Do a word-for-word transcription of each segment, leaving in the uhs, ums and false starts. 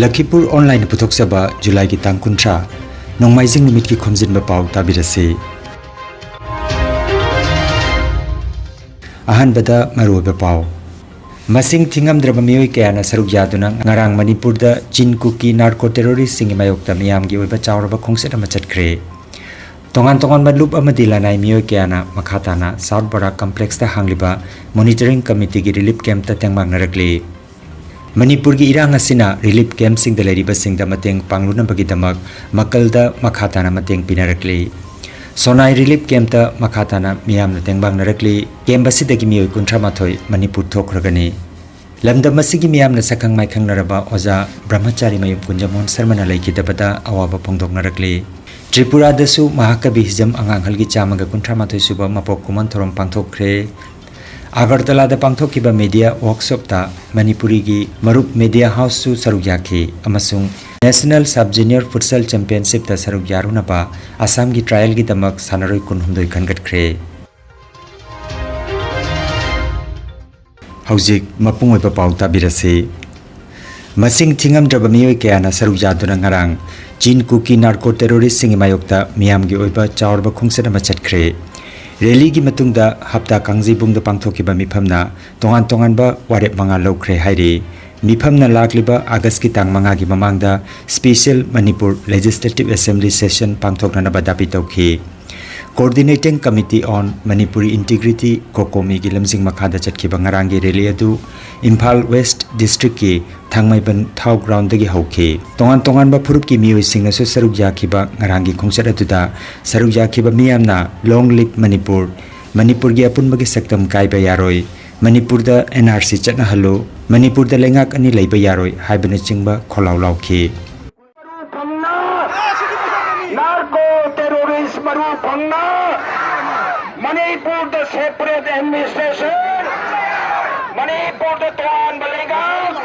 ꯂꯈꯤꯄꯨꯔ ꯑꯣꯟꯂꯥꯏꯟꯅ ꯄꯨꯊꯣꯛꯆꯕ ꯖꯨꯂꯥꯏꯒꯤ ꯇꯥꯡ ꯀꯨꯟꯊ꯭ꯔꯥ, ꯅꯣꯡꯃꯥꯏꯖꯤꯡ ꯅꯨꯃꯤꯠꯀꯤ ꯈꯣꯝꯖꯤꯟꯕ ꯄꯥꯎ ꯇꯥꯕꯤꯔꯁꯤ꯫ ꯑꯍꯥꯟꯕꯗ ꯃꯔꯨꯑꯣꯏꯕ ꯄꯥꯎ꯫ ꯃꯁꯤꯡ ꯊꯤꯉꯝꯗ꯭ꯔꯕ ꯃꯤꯑꯣꯏ ꯀꯌꯥꯅ ꯁꯔꯨꯛ ꯌꯥꯗꯨꯅ ꯉꯔꯥꯡ ꯃꯅꯤꯄꯨꯔꯗ ꯆꯤꯟ ꯀꯨꯀꯤ ꯅꯥꯔꯀꯣ ꯇꯦꯔꯣꯔꯤꯁ꯭ꯠꯁꯤꯡꯒꯤ ꯃꯥꯌꯣꯛꯇ ꯃꯤꯌꯥꯝꯒꯤ ꯑꯣꯏꯕ ꯆꯥꯎꯔꯕ ꯈꯣꯡꯆꯠ ꯑꯃ ꯆꯠꯈ꯭ꯔꯦ꯫ ꯇꯣꯉꯥꯟ ꯇꯣꯉꯥꯟꯕ ꯂꯨꯞ ꯑꯃꯗꯤ ꯂꯅꯥꯏ ꯃꯤꯑꯣꯏ ꯀꯌꯥꯅ ꯃꯈꯥ ꯇꯥꯅ ꯁꯥꯎꯠ ꯕꯔꯥꯛ ꯀꯝꯄ꯭ꯂꯦꯛꯁꯇ ꯍꯥꯡꯂꯤꯕ ꯃꯣꯅꯤꯇꯔꯤꯡ ꯀꯃꯤꯇꯤꯒꯤ ꯔꯤꯂꯤꯐ ꯀꯦꯝꯞꯇ ꯇꯦꯡꯕꯥꯡꯅꯔꯛꯂꯤ꯫ ꯃꯅꯤꯄꯨꯔꯒꯤ ꯏꯔꯥꯡ ꯑꯁꯤꯅ ꯔꯤꯂꯤꯐ ꯀꯦꯝꯞꯁꯤꯡꯗ ꯂꯩꯔꯤꯕꯁꯤꯡꯗ ꯃꯇꯦꯡ ꯄꯥꯡꯂꯨꯅꯕꯒꯤꯗꯃꯛ ꯃꯀꯜꯗ ꯃꯈꯥ ꯇꯥꯅ ꯃꯇꯦꯡ ꯄꯤꯅꯔꯛꯂꯤ꯫ ꯁꯣꯅꯥꯏ ꯔꯤꯂꯤꯐ ꯀꯦꯝꯞꯇ ꯃꯈꯥ ꯇꯥꯅ ꯃꯤꯌꯥꯝꯅ ꯇꯦꯡꯕꯥꯡꯅꯔꯛꯂꯤ꯫ ꯀꯦꯝꯞ ꯑꯁꯤꯗꯒꯤ ꯃꯤꯑꯣꯏ ꯀꯨꯟꯊ꯭ꯔꯥ ꯃꯥꯊꯣꯏ ꯃꯅꯤꯄꯨꯔ ꯊꯣꯛꯈ꯭ꯔꯒꯅꯤ꯫ ꯂꯝꯗꯝ ꯑꯁꯤꯒꯤ ꯃꯤꯌꯥꯝꯅ ꯁꯛꯈꯪ ꯃꯥꯏꯈꯪꯅꯔꯕ ꯑꯣꯖꯥ ꯕ꯭ꯔꯍꯃꯆꯥꯔꯤ ꯃꯌꯨꯝ ꯀꯨꯟꯖꯃꯣꯍꯟ ꯁꯔꯃꯅ ꯂꯩꯈꯤꯗꯕꯗ ꯑꯋꯥꯕ ꯐꯣꯡꯗꯣꯛꯅꯔꯛꯂꯤ꯫ ꯇ꯭ꯔꯤꯄꯨꯔꯥꯗꯁꯨ ꯃꯍꯥꯀꯕꯤ ꯍꯤꯖꯝ ꯑꯉꯥꯡꯍꯜꯒꯤ ꯆꯥꯝꯃꯒ ꯀꯨꯟꯊ꯭ꯔꯥ ꯃꯥꯊꯣꯏ ꯁꯨꯕ ꯃꯄꯣꯛ ꯀꯨꯝꯑꯣꯟ ꯊꯧꯔꯝ ꯄꯥꯡꯊꯣꯛꯈ꯭ꯔꯦ꯫ ꯑꯒꯔꯇꯂꯥꯗ ꯄꯥꯡꯊꯣꯛꯈꯤꯕ ꯃꯤꯗꯤꯌꯥ ꯋꯥꯔꯛꯁꯣꯞꯇ ꯃꯅꯤꯄꯨꯔꯤꯒꯤ ꯃꯔꯨꯞ ꯃꯤꯗꯤꯌꯥ ꯍꯥꯎꯁꯁꯨ ꯁꯔꯨꯛ ꯌꯥꯈꯤ ꯑꯃꯁꯨꯡ ꯅꯦꯁꯅꯦꯜ ꯁꯕ ꯖꯨꯅꯤꯌꯔ ꯐꯨꯠꯁꯜ ꯆꯦꯝꯄꯤꯌꯟꯁꯤꯞꯇ ꯁꯔꯨꯛ ꯌꯥꯔꯨꯅꯕ ꯑꯁꯥꯝꯒꯤ ꯇ꯭ꯔꯥꯏꯜꯒꯤꯗꯃꯛ ꯁꯥꯟꯅꯔꯣꯏ ꯀꯨꯟꯍꯨꯝꯗꯣꯏ ꯈꯟꯒꯠꯈ꯭ꯔꯦ꯫ ꯍꯧꯖꯤꯛ ꯃꯄꯨꯡ ꯑꯣꯏꯕ ꯄꯥꯎ ꯇꯥꯕꯤꯔꯁꯤ꯫ ꯃꯁꯤꯡ ꯊꯤꯉꯝꯗ꯭ꯔꯕ ꯃꯤꯑꯣꯏ ꯀꯌꯥꯅ ꯁꯔꯨꯛ ꯌꯥꯗꯨꯅ ꯉꯔꯥꯡ ꯆꯤꯟ ꯀꯨꯀꯤ ꯅꯥꯔꯀꯣ ꯇꯦꯔꯣꯔꯤꯁ꯭ꯠꯁꯤꯡꯒꯤ ꯃꯥꯌꯣꯛꯇ ꯃꯤꯌꯥꯝꯒꯤ ꯑꯣꯏꯕ ꯆꯥꯎꯔꯕ ꯈꯣꯡꯆꯠ ꯑꯃ ꯆꯠꯈ꯭ꯔꯦ꯫ ꯔꯦꯂꯤꯒꯤ ꯃꯇꯨꯡꯗ ꯍꯞꯇꯥ ꯀꯥꯡꯖꯩꯕꯨꯡꯗ ꯄꯥꯡꯊꯣꯛꯈꯤꯕ ꯃꯤꯐꯝꯅ ꯇꯣꯉꯥꯟ ꯇꯣꯉꯥꯟꯕ ꯋꯥꯔꯦꯞ ꯃꯉꯥ ꯂꯧꯈ꯭ꯔꯦ ꯍꯥꯏꯔꯤ꯫ ꯃꯤꯐꯝꯅ ꯂꯥꯛꯂꯤꯕ ꯑꯥꯒꯁ꯭ꯠꯀꯤ ꯇꯥꯡ ꯃꯉꯥꯒꯤ ꯃꯃꯥꯡꯗ special Manipur legislative assembly session ꯄꯥꯡꯊꯣꯛꯅꯅꯕ ꯗꯥꯕꯤ ꯇꯧꯈꯤ꯫ Coordinating Committee on Manipuri Integrity, ꯀꯣꯀꯣꯃꯤꯒꯤ ꯂꯝꯖꯤꯡ ꯃꯈꯥꯗ ꯆꯠꯈꯤꯕ ꯉꯔꯥꯡꯒꯤ ꯔꯦꯂꯤ ꯑꯗꯨ ꯏꯝꯐꯥꯜ ꯋꯦꯁ꯭ꯠ ꯗꯤꯁꯇ꯭ꯔꯤꯛꯀꯤ ꯊꯥꯡꯃꯩꯕꯟ ꯊꯥꯎ ꯒ꯭ꯔꯥꯎꯟꯗꯒꯤ ꯍꯧꯈꯤ꯫ ꯇꯣꯉꯥꯟ ꯇꯣꯉꯥꯟꯕ ꯐꯨꯔꯨꯞꯀꯤ ꯃꯤꯑꯣꯏꯁꯤꯡꯅꯁꯨ ꯁꯔꯨꯛ ꯌꯥꯈꯤꯕ ꯉꯔꯥꯡꯒꯤ ꯈꯣꯡꯆꯠ ꯑꯗꯨꯗ ꯁꯔꯨꯛ ꯌꯥꯈꯤꯕ ꯃꯤꯌꯥꯝꯅ "Long live Manipur", "ꯃꯅꯤꯄꯨꯔꯒꯤ ꯑꯄꯨꯟꯕꯒꯤ ꯁꯛꯇꯝ ꯀꯥꯏꯕ ꯌꯥꯔꯣꯏ", "ꯃꯅꯤꯄꯨꯔꯗ ꯑꯦꯟ ꯑꯥꯔ ꯁꯤ ꯆꯠꯅꯍꯜꯂꯨ", "ꯃꯅꯤꯄꯨꯔꯗ ꯂꯩꯉꯥꯛ ꯑꯅꯤ ꯂꯩꯕ ꯌꯥꯔꯣꯏ" ꯍꯥꯏꯕꯅꯆꯤꯡꯕ ꯈꯣꯜꯂꯥꯎ ꯂꯥꯎꯈꯤ꯫ ꯃꯔꯨ ꯐꯪꯅ, ꯅꯥꯔꯀꯣ ꯇꯦꯔꯣꯔꯤꯁ꯭ꯠ ꯃꯔꯨ ꯐꯪꯅ, ꯃꯅꯤꯄꯨꯔꯗ ꯁꯦꯄꯔꯦꯠ ꯑꯦꯗꯃꯤꯅꯤꯁꯇ꯭ꯔꯦꯁꯟ, ꯃꯅꯤꯄꯨꯔꯗ ꯇꯣꯉꯥꯟꯕ ꯂꯩꯉꯥꯛ,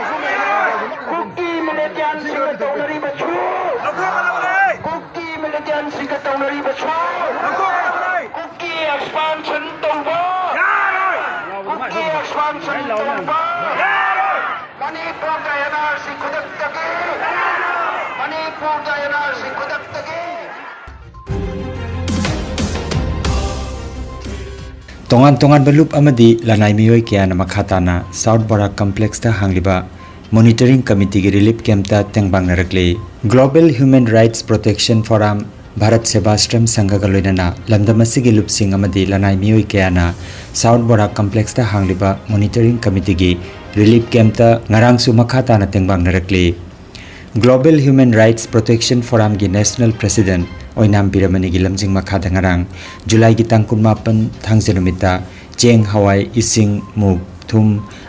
ꯀꯨꯀꯤ ꯃꯤꯂꯤꯇꯦꯟꯁꯤꯡꯒ ꯇꯧꯅꯔꯤꯕꯁꯨ, ꯀꯨꯀꯤ ꯃꯤꯂꯤꯇꯦꯟꯁꯤꯡꯒ ꯇꯧꯅꯔꯤꯕꯁꯨ, ꯀꯨꯀꯤ ꯑꯦꯛꯁꯄꯥꯟꯁꯟ ꯇꯧꯕ, ꯀꯨꯀꯤ ꯑꯦꯛꯁꯄꯥꯟꯁꯟ ꯇꯧꯕ꯫ ꯃꯅꯤꯄꯨꯔꯗ ꯑꯦꯟ ꯑꯥꯔ ꯁꯤ ꯈꯨꯗꯛꯇꯒꯤ, ꯃꯅꯤꯄꯨꯔꯗ ꯑꯦꯟ ꯑꯥꯔ ꯁꯤ ꯈꯨꯗꯛꯇꯒꯤ꯫ ꯇꯣꯉꯥꯟ ꯇꯣꯉꯥꯟꯕ ꯂꯨꯞ ꯑꯃꯗꯤ ꯂꯅꯥꯏ ꯃꯤꯑꯣꯏ ꯀꯌꯥꯅ ꯃꯈꯥ ꯇꯥꯅ ꯁꯥꯎꯠ ꯕꯣꯔꯥꯛ ꯀꯝꯄ꯭ꯂꯦꯛꯁꯇ ꯍꯥꯡꯂꯤꯕ ꯃꯣꯅꯤꯇꯔꯤꯡ ꯀꯃꯤꯇꯤꯒꯤ ꯔꯤꯂꯤꯐ ꯀꯦꯝꯞꯇ ꯇꯦꯡꯕꯥꯡꯅꯔꯛꯂꯤ꯫ Global Human Rights Protection Forum, Bharat Sevashram ꯁꯪꯘꯒ ꯂꯣꯏꯅꯅ ꯂꯝꯗꯝ ꯑꯁꯤꯒꯤ ꯂꯨꯞꯁꯤꯡ ꯑꯃꯗꯤ ꯂꯅꯥꯏ ꯃꯤꯑꯣꯏ ꯀꯌꯥꯅ ꯁꯥꯎꯠ ꯕꯣꯔꯥꯛ ꯀꯝꯄ꯭ꯂꯦꯛꯁꯇ ꯍꯥꯡꯂꯤꯕ ꯃꯣꯅꯤꯇꯔꯤꯡ ꯀꯃꯤꯇꯤꯒꯤ ꯔꯤꯂꯤꯐ ꯀꯦꯝꯞꯇ ꯉꯔꯥꯡꯁꯨ ꯃꯈꯥ ꯇꯥꯅ ꯇꯦꯡꯕꯥꯡꯅꯔꯛꯂꯤ꯫ Global Human Rights Protection Forumꯒꯤ ꯅꯦꯁꯅꯦꯜ ꯄ꯭ꯔꯦꯁꯤꯗꯦꯟꯠ ꯑꯣꯏꯅꯥꯝ ꯕꯤꯔꯃꯅꯤꯒꯤ ꯂꯝꯖꯤꯡ ꯃꯈꯥꯗ ꯉꯔꯥꯡ ꯖꯨꯂꯥꯏꯒꯤ ꯇꯥꯡ ꯀꯨꯟꯃꯥꯄꯟ ꯊꯥꯡꯖ ꯅꯨꯃꯤꯠꯇ ꯆꯦꯡ, ꯍꯋꯥꯏ, ꯏꯁꯤꯡ, ꯃꯨꯛ, ꯊꯨꯝ,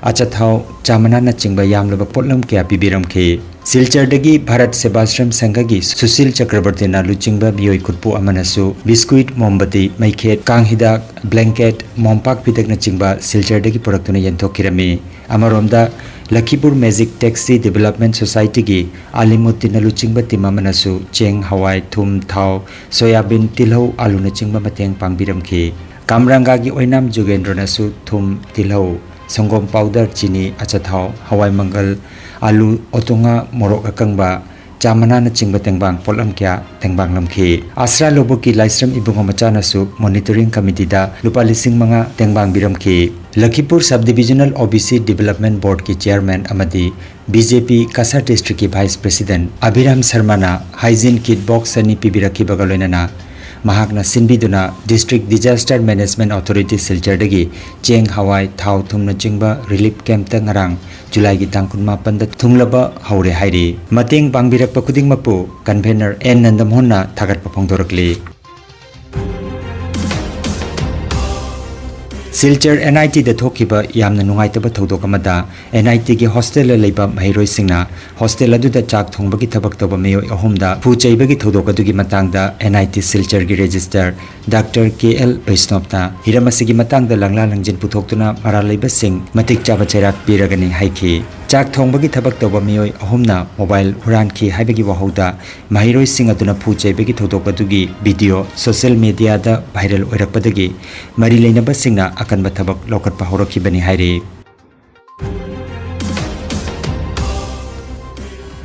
ꯑꯆꯥꯊꯥꯎ, ꯆꯥ ꯃꯅꯥꯅꯆꯤꯡꯕ ꯌꯥꯝꯂꯕ ꯄꯣꯠꯂꯝ ꯀꯌꯥ ꯄꯤꯕꯤꯔꯝꯈꯤ꯫ ꯁꯤꯜꯆꯔꯗꯒꯤ ꯚꯥꯔꯠ ꯁꯦꯕꯥꯁ꯭ꯔꯝ ꯁꯪꯘꯒꯤ ꯁꯨꯁꯤꯜ ꯆꯀ꯭ꯔꯕꯔꯇꯤꯅ ꯂꯨꯆꯤꯡꯕ ꯃꯤꯑꯣꯏ ꯈꯨꯠꯄꯨ ꯑꯃꯅꯁꯨ ꯕꯤꯁꯀꯨꯏꯠ, ꯃꯣꯝꯕꯇꯤ, ꯃꯩꯈꯦꯠ, ꯀꯥꯡ ꯍꯤꯗꯥꯛ, ꯕ꯭ꯂꯦꯡꯀꯦꯠ, ꯃꯣꯝꯄꯥꯛ ꯐꯤꯗꯛꯅꯆꯤꯡꯕ ꯁꯤꯜꯆꯔꯗꯒꯤ ꯄꯨꯔꯛꯇꯨꯅ ꯌꯦꯟꯊꯣꯛꯈꯤꯔꯝꯃꯤ꯫ ꯑꯃꯔꯣꯝꯗ ꯂꯈꯤꯄꯨꯔ ꯃꯦꯖꯤꯛ ꯇꯦꯛꯁꯤ ꯗꯤꯕꯦꯂꯞꯃꯦꯟ ꯁꯣꯁꯥꯏꯇꯤꯒꯤ ꯑꯥꯂꯤꯃꯨꯠꯇꯤꯟꯅ ꯂꯨꯆꯤꯡꯕ ꯇꯤꯝ ꯑꯃꯅꯁꯨ ꯆꯦꯡ, ꯍꯋꯥꯏ, ꯊꯨꯝ, ꯊꯥꯎ, ꯁꯣꯌꯥꯕꯤꯟ, ꯇꯤꯜꯍꯧ, ꯑꯥꯂꯨꯅꯆꯤꯡꯕ ꯃꯇꯦꯡ ꯄꯥꯡꯕꯤꯔꯝꯈꯤ꯫ ꯀꯥꯝꯔꯥꯡꯒꯥꯒꯤ ꯑꯣꯏꯅꯥꯝ ꯖꯨꯒꯦꯟꯗ꯭ꯔꯣꯅꯁꯨ ꯊꯨꯝ, ꯇꯤꯜꯍꯧ, ꯁꯪꯒꯣꯝ ꯄꯥꯎꯗꯔ, ꯆꯤꯅꯤ, ꯑꯆꯥꯊꯥꯎ, ꯍꯋꯥꯏ ꯃꯪꯒꯜ, ꯑꯥꯂꯨ, ꯑꯣꯇꯣꯉꯥ, ꯃꯣꯔꯣꯛ ꯑꯀꯪꯕ, ꯆꯥ ꯃꯅꯥꯅꯆꯤꯡꯕ ꯇꯦꯡꯕꯥꯡ ꯄꯣꯠꯂꯝ ꯀꯌꯥ ꯇꯦꯡꯕꯥꯡꯂꯝꯈꯤ꯫ ꯑꯁ꯭ꯔꯥ ꯂꯧꯕꯨꯛꯀꯤ ꯂꯥꯏꯁ꯭ꯔꯝ ꯏꯕꯨꯡꯉꯣ ꯃꯆꯥꯅꯁꯨ ꯃꯣꯅꯤꯇꯔꯤꯡ ꯀꯃꯤꯇꯤꯗ ꯂꯨꯄꯥ ꯂꯤꯁꯤꯡ ꯃꯉꯥ ꯇꯦꯡꯕꯥꯡꯕꯤꯔꯝꯈꯤ꯫ ꯂꯈꯤꯄꯨꯔ ꯁꯕ ꯗꯤꯕꯤꯖꯅꯦꯜ ꯑꯣ ꯕꯤ ꯁꯤ ꯗꯤꯕꯦꯂꯞꯃꯦꯟ ꯕꯣꯔꯗꯀꯤ ꯆꯤꯌꯥꯔꯃꯦꯟ ꯑꯃꯗꯤ ꯕꯤ ꯖꯦ ꯄꯤ ꯀꯁꯥꯔ ꯗꯤꯁꯇ꯭ꯔꯤꯛꯀꯤ ꯚꯥꯏꯁ ꯄ꯭ꯔꯦꯁꯤꯗꯦꯟꯠ ꯑꯕꯤꯔꯥꯝ ꯁꯔꯃꯅ ꯍꯥꯏꯖꯤꯟ ꯀꯤꯠ ꯕꯣꯛꯁ ꯑꯅꯤ ꯄꯤꯕꯤꯔꯛꯈꯤꯕꯒ ꯂꯣꯏꯅꯅ ꯃꯍꯥꯛꯅ ꯁꯤꯟꯕꯤꯗꯨꯅ ꯗꯤꯁꯇ꯭ꯔꯤꯛ ꯗꯤꯖꯥꯁꯇꯔ ꯃꯦꯅꯦꯖꯃꯦꯟꯠ ꯑꯣꯊꯣꯔꯤꯇꯤ ꯁꯤꯜꯆꯔꯗꯒꯤ ꯆꯦꯡ, ꯍꯋꯥꯏ, ꯊꯥꯎ, ꯊꯨꯝꯅꯆꯤꯡꯕ ꯔꯤꯂꯤꯐ ꯀꯦꯝꯞꯇ ꯉꯔꯥꯡ ꯖꯨꯂꯥꯏꯒꯤ ꯇꯥꯡ ꯀꯨꯟꯃꯥꯄꯟꯗ ꯊꯨꯡꯂꯕ ꯍꯧꯔꯦ ꯍꯥꯏꯔꯤ꯫ ꯃꯇꯦꯡ ꯄꯥꯡꯕꯤꯔꯛꯄ ꯈꯨꯗꯤꯡꯃꯛꯄꯨ ꯀꯟꯚꯦꯅꯔ ꯑꯦꯟ ꯅꯟꯗꯃꯣꯍꯟꯅ ꯊꯥꯒꯠꯄ ꯐꯣꯡꯗꯣꯔꯛꯂꯤ꯫ ꯁꯤꯜꯆꯔ ꯑꯦꯟ ꯑꯥꯏ ꯇꯤꯗ ꯊꯣꯛꯈꯤꯕ ꯌꯥꯝꯅ ꯅꯨꯡꯉꯥꯏꯇꯕ ꯊꯧꯗꯣꯛ ꯑꯃꯗ ꯑꯦꯟ ꯑꯥꯏ ꯇꯤꯒꯤ ꯍꯣꯁꯇꯦꯜꯗ ꯂꯩꯕ ꯃꯍꯩꯔꯣꯏꯁꯤꯡꯅ ꯍꯣꯁꯇꯦꯜ ꯑꯗꯨꯗ ꯆꯥꯛ ꯊꯣꯡꯕꯒꯤ ꯊꯕꯛ ꯇꯧꯕ ꯃꯤꯑꯣꯏ ꯑꯍꯨꯝꯗ ꯐꯨ ꯆꯩꯕꯒꯤ ꯊꯧꯗꯣꯛ ꯑꯗꯨꯒꯤ ꯃꯇꯥꯡꯗ ꯑꯦꯟ ꯑꯥꯏ ꯇꯤ ꯁꯤꯜꯆꯔꯒꯤ ꯔꯦꯖꯤꯁꯇꯔ ꯗꯥꯛꯇꯔ ꯀꯦ ꯑꯦꯜ ꯕꯩꯁꯅꯣꯞꯅ ꯍꯤꯔꯝ ꯑꯁꯤꯒꯤ ꯃꯇꯥꯡꯗ ꯂꯪꯂꯥ ꯂꯪꯖꯤꯟ ꯄꯨꯊꯣꯛꯇꯨꯅ ꯃꯔꯥꯜ ꯂꯩꯕꯁꯤꯡ ꯃꯇꯤꯛ ꯆꯥꯕ ꯆꯩꯔꯥꯛ ꯄꯤꯔꯒꯅꯤ ꯍꯥꯏꯈꯤ꯫ ꯆꯥꯛ ꯊꯣꯡꯕꯒꯤ ꯊꯕꯛ ꯇꯧꯕ ꯃꯤꯑꯣꯏ ꯑꯍꯨꯝꯅ ꯃꯣꯕꯥꯏꯜ ꯍꯨꯔꯥꯟꯈꯤ ꯍꯥꯏꯕꯒꯤ ꯋꯥꯍꯧꯗ ꯃꯍꯩꯔꯣꯏꯁꯤꯡ ꯑꯗꯨꯅ ꯐꯨ ꯆꯩꯕꯒꯤ ꯊꯧꯗꯣꯛ ꯑꯗꯨꯒꯤ ꯚꯤꯗꯤꯑꯣ ꯁꯣꯁꯤꯌꯦꯜ ꯃꯤꯗꯤꯌꯥꯗ ꯚꯥꯏꯔꯦꯜ ꯑꯣꯏꯔꯛꯄꯗꯒꯤ ꯃꯔꯤ ꯂꯩꯅꯕꯁꯤꯡꯅ ꯑꯀꯟꯕ ꯊꯕꯛ ꯂꯧꯈꯠꯄ ꯍꯧꯔꯛꯈꯤꯕꯅꯤ ꯍꯥꯏꯔꯤ꯫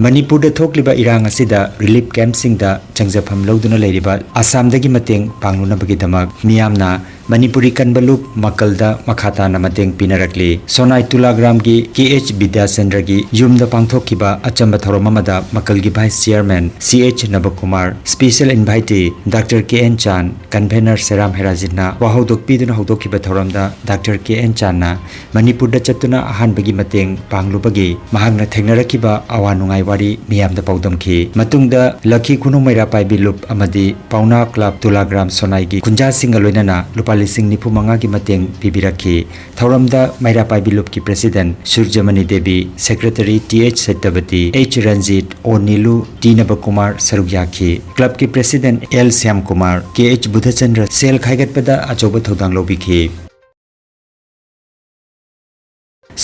ꯃꯅꯤꯄꯨꯔꯗ ꯊꯣꯛꯂꯤꯕ ꯏꯔꯥꯡ ꯑꯁꯤꯗ ꯔꯤꯂꯤꯐ ꯀꯦꯝꯞꯁꯤꯡꯗ ꯆꯪꯖꯐꯝ ꯂꯧꯗꯨꯅ ꯂꯩꯔꯤꯕ ꯑꯁꯥꯝꯗꯒꯤ ꯃꯇꯦꯡ ꯄꯥꯡꯂꯨꯅꯕꯒꯤꯗꯃꯛ ꯃꯤꯌꯥꯝꯅ ꯃꯅꯤꯄꯨꯔꯤ ꯀꯟꯕ ꯂꯨꯞ ꯃꯀꯜꯗ ꯃꯈꯥ ꯇꯥꯅ ꯃꯇꯦꯡ ꯄꯤꯅꯔꯛꯂꯤ꯫ ꯁꯣꯅꯥꯏ ꯇꯨꯂꯥꯒ꯭ꯔꯥꯝꯒꯤ ꯀꯦ ꯑꯩꯆ ꯕꯤꯗ꯭ꯌꯥꯆꯟꯗ꯭ꯔꯒꯤ ꯌꯨꯝꯗ ꯄꯥꯡꯊꯣꯛꯈꯤꯕ ꯑꯆꯝꯕ ꯊꯧꯔꯝ ꯑꯃꯗ ꯃꯀꯜꯒꯤ vice chairman C H Nabakumar, special invitee doctor K N Chan, convenor Seram ꯍꯦꯔꯥꯖꯤꯠꯅ ꯋꯥꯍꯧꯗꯣꯛ ꯄꯤꯗꯨꯅ ꯍꯧꯗꯣꯛꯈꯤꯕ ꯊꯧꯔꯝꯗ ꯗꯥꯛꯇꯔ ꯀꯦ ꯑꯦꯟ ꯆꯥꯟꯅ ꯃꯅꯤꯄꯨꯔꯗ ꯆꯠꯇꯨꯅ ꯑꯍꯥꯟꯕꯒꯤ ꯃꯇꯦꯡ ꯄꯥꯡꯂꯨꯕꯒꯤ ꯃꯍꯥꯛꯅ ꯊꯦꯡꯅꯔꯛꯈꯤꯕ ꯑꯋꯥ ꯅꯨꯡꯉꯥꯏ ꯋꯥꯔꯤ ꯃꯤꯌꯥꯝꯗ ꯄꯥꯎꯗꯝꯈꯤ꯫ ꯃꯇꯨꯡꯗ ꯂꯈꯤ ꯈꯨꯅꯧ ꯃꯩꯔꯥ ꯄꯥꯏꯕꯤ ꯂꯨꯞ ꯑꯃꯗꯤ ꯄꯥꯎꯅꯥ ꯀ꯭ꯂꯕ ꯇꯨꯂꯥꯒ꯭ꯔꯥꯝ ꯁꯣꯅꯥꯏꯒꯤ ꯈꯨꯟꯖꯥꯁꯤꯡꯒ ꯂꯣꯏꯅꯅ ꯂꯨꯄꯥ ꯂꯤꯁꯤꯡ ꯅꯤꯐꯨ ꯃꯉꯥꯒꯤ ꯃꯇꯦꯡ ꯄꯤꯕꯤꯔꯛꯈꯤ꯫ ꯊꯧꯔꯝꯗ ꯃꯩꯔꯥ ꯄꯥꯏꯕꯤ ꯂꯨꯞꯀꯤ president Surjamani Devi, secretary T H Satyabati, H Ranjit, O Nilu, T Nabakumar ꯁꯔꯨꯛ ꯌꯥꯈꯤ꯫ ꯀ꯭ꯂꯕꯀꯤ president L Shyamkumar, K H Budhachandra ꯁꯦꯜ ꯈꯥꯏꯒꯠꯄꯗ ꯑꯆꯧꯕ ꯊꯧꯗꯥꯡ ꯂꯧꯕꯤꯈꯤ꯫